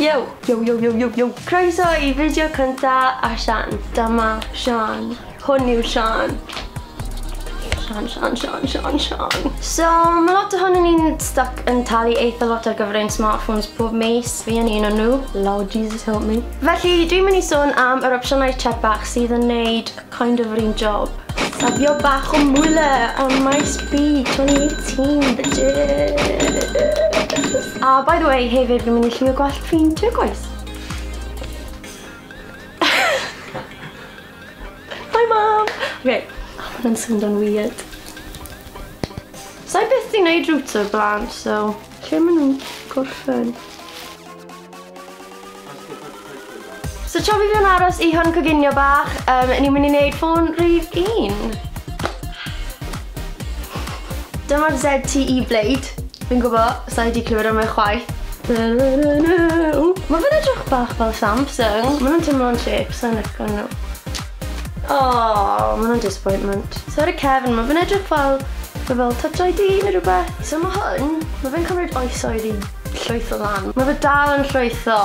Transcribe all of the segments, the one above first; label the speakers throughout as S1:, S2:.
S1: Yo, yo, yo, yo, yo, yo. Croeso i fideo cynta a Sian. Dyma Sian. Hwn yw Sian. Sian, Sian, Sian, Sian, Sian. So, mae lot ohonon ni'n stuck yn talu eitha lot ar gyfer ein smartphones pob mis. Fi yn un o nhw. Lord Jesus help me. Felly, dwi'n mynd i sôn am yr opsiynau chepach sydd yn neud kind of yr un job. Safio bach o mwyla am Maes B 2018, bitches. A by the way, hefyd fi'n mynd i lliwio gwallt fi'n turquoise. Hi mam! Okay. Oh, ma' hwnna'n swndo'n weird. Sa i byth 'di neud roots o'r blaen, so lle ma' nhw'n gorffen? So tra fi fi'n aros i hwn coginio bach, ni'n mynd i neud ffôn rhif 1. Dyma'r ZTE Blade. Fi'n gwybod, sa i 'di clywed am e chwaith. Mae fe'n edrych bach fel Samsung. Ma' nhw'n teimlo'n shape, sai'n lico nhw. Oh, ma' hwnna'n disappointment. So ar y cefn, ma' fe'n edrych fel, ma' fel Touch ID neu rhywbeth. So ma' hwn, ma' fe'n cymryd oesoedd i llwytho lan. Ma' fe dal yn llwytho.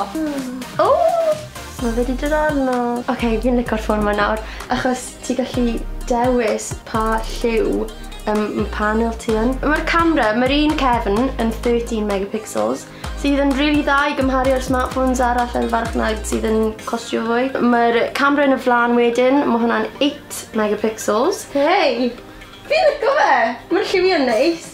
S1: Oh! Ma' fe 'di dod arno. Oce, fi'n lico'r ffôn 'ma nawr, achos ti gallu dewis pa lliw ma' panel ti yn. Ma'r camera, ma'r un cefn yn 13 megapixels, sydd yn rili dda i gymharu â'r smartphones arall ar y farchnad sydd yn costio fwy. Ma'r camera yn y flan wedyn, ma' hwnna'n 8 megapixels. Hey! Fi'n lico fe! Ma'r lliwiau'n neis.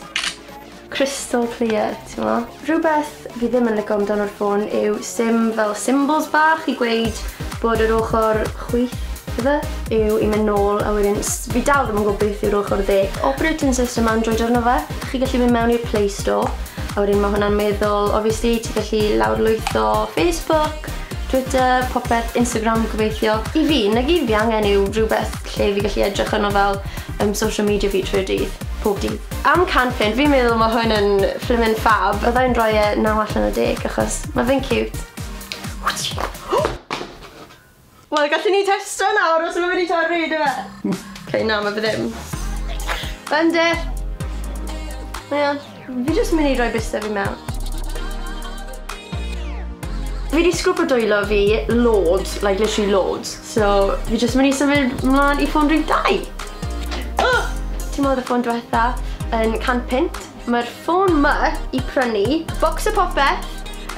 S1: Crystal clear, ti'n mo? Rhywbeth fi ddim yn lico amdano'r ffôn yw sim fel symbols bach i gweud bod yr ochr chwith iddo yw i mynd nôl a wedyn fi dal ddim yn gwybod beth yw'r ochr dde. Operating system Android arno fe. Chi gallu mynd mewn i'r Play Store a wedyn mae hwnna'n meddwl, obviously, ti gallu lawrlwytho Facebook, Twitter, popeth, Instagram gobeithio. I fi, na gyd fi angen yw rhywbeth lle fi gallu edrych arno fel social media fi trwy'r dydd, pob dydd. Am 100 punt, fi'n meddwl mae hwn yn flimin' fab. Byddai'n rhoi e 9 allan o 10 achos mae fe'n cute. Wel, gallwn ni testo nawr os mae wedi torri, dy fe? Okay, na, mae fe ddim. Bende! Ie, fi jyst mynd i roi bysedd fi mewn. Fi wedi sgrwbo dwylo fi loads, like literally loads. So, fi jyst mynd i symud mlaen i ffôn rhif 2. Oh! Ti'n meddwl y ffôn diwetha yn 100 punt. Mae'r ffôn ma i prynu, box o popeth,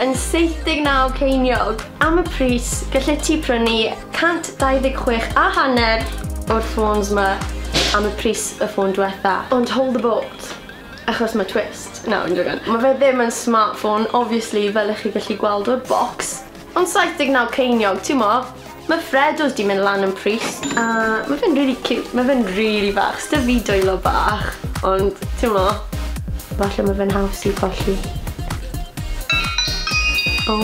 S1: yn 79 ceiniog. Am y pris, gallu ti prynu 126 a hanner o'r ffôns ma am y pris y ffôn diwetha. Ond hold the boat, achos mae twist. No, yn jogan. Mae fe ddim yn smartphone, obviously, fel ych chi gallu gweld o'r box. Ond 79 ceiniog, ti'n mo? Mae Freddos di mynd lan yn pris. A mae fe'n really cute, mae fe'n really fach. Sda fi dwylo bach, ond ti'n mo? Falle mae fe'n haws i colli. Oh.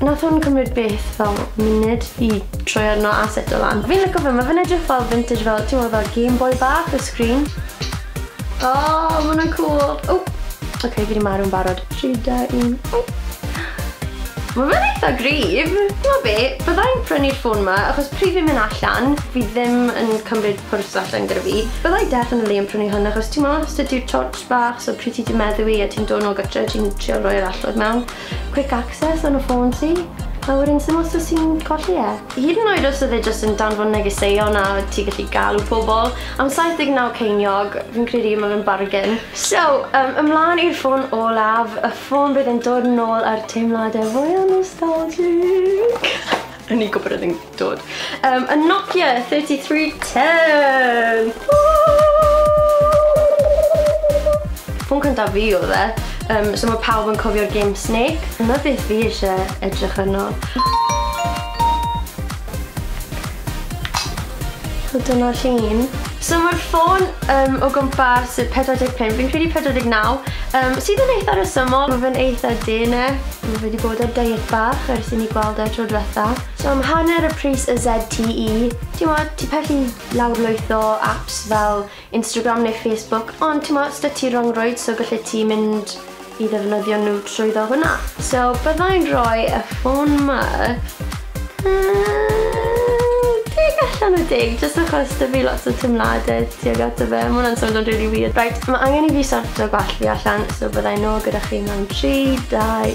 S1: Nath hwn cymryd beth fel munud i troi arno a seto lan. Fi'n licio fe, mae fe'n edrych fel vintage fel, ti'n meddwl fel Game Boy bach, y screen. Oh, mae hwnna'n cool. Oh, okay, fi wedi marw'n barod. 3, 2, 1, oh. Mae fe'n eitha gryf. Ti'n gwybod be, byddai'n prynu'r ffôn ma, achos pryd fi'n mynd allan, fi ddim yn cymryd pwrs allan gyda fi. Byddai definitely yn prynu hwn, achos ti'n meddwl, os ydy'r torch bach, so pryd ti 'di meddwi a ti'n dod nôl gytre, ti'n trio roi'r allwedd mewn. Quick access yn y ffôn ti. A wedyn sim os ti'n colli e. Hyd yn oed os oedd e jyst yn danfon negeseuon a ti gallu galw pobl, am 79 ceiniog, fi'n credu mae fe'n bargain. So, ymlaen i'r ffôn olaf, y ffôn bydd yn dod nôl ar teimladau fwy o nostalgic. O'n i'n gwybod oedd yn dod. Y Nokia 3310! Ffôn cyntaf fi oedd e. So mae pawb yn cofio'r game Snake. Dyna beth fi eisiau edrych arno. So dyna'r llun. So mae'r ffôn o gwmpas 45, fi'n credu 49, sydd yn eitha resymol. Mae fe'n eitha denau. Mae fe wedi bod ar diet bach ers i ni gweld e tro diwetha. So am hanner y pris y ZTE, ti'n mo, ti pellu lawrlwytho apps fel Instagram neu Facebook, ond ti'n mo, sda ti rhyngrwyd, so gallu ti mynd i ddefnyddio nhw trwyddo hwnna. So byddai'n rhoi y ffôn ma 10 allan o 10, jyst achos 'da fi lot o teimladau tuag ato fe. Mae hwnna'n swnio'n really weird. Right, mae angen i fi sorto gwallt fi allan, so byddai nôl gyda chi mewn 3, 2,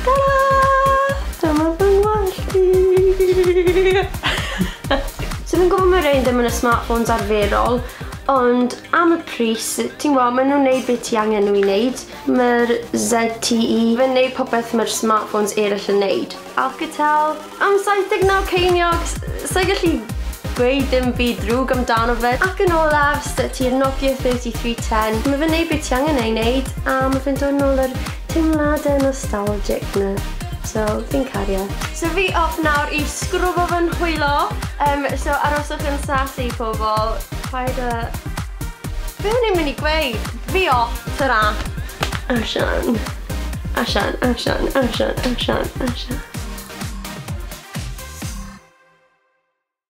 S1: ta-da! So fi'n gwybod mae rhain ddim yn y smartphones arferol, ond am y pris, ti'n gwybod, maen nhw'n neud beth ti angen nhw i wneud. Mae'r ZTE, fe'n neud popeth mae'r smartphones eraill yn neud. Alcatel, am 79 ceiniog, sa'i gallu gweud dim byd drwg amdano fe. Ac yn olaf, sy ti'r Nokia 3310. Mae fe'n neud beth ti angen ei wneud, a mae fe'n dod nôl yr teimladau nostalgic na. So, fi'n cario. So fi off nawr i sgrwbo fy nhwylo. So aroswch yn sassy, pobl. Paid a... Be o'n i'n mynd i gweud? Fi off, ta-ra. Allan. Allan, allan, allan, allan, allan.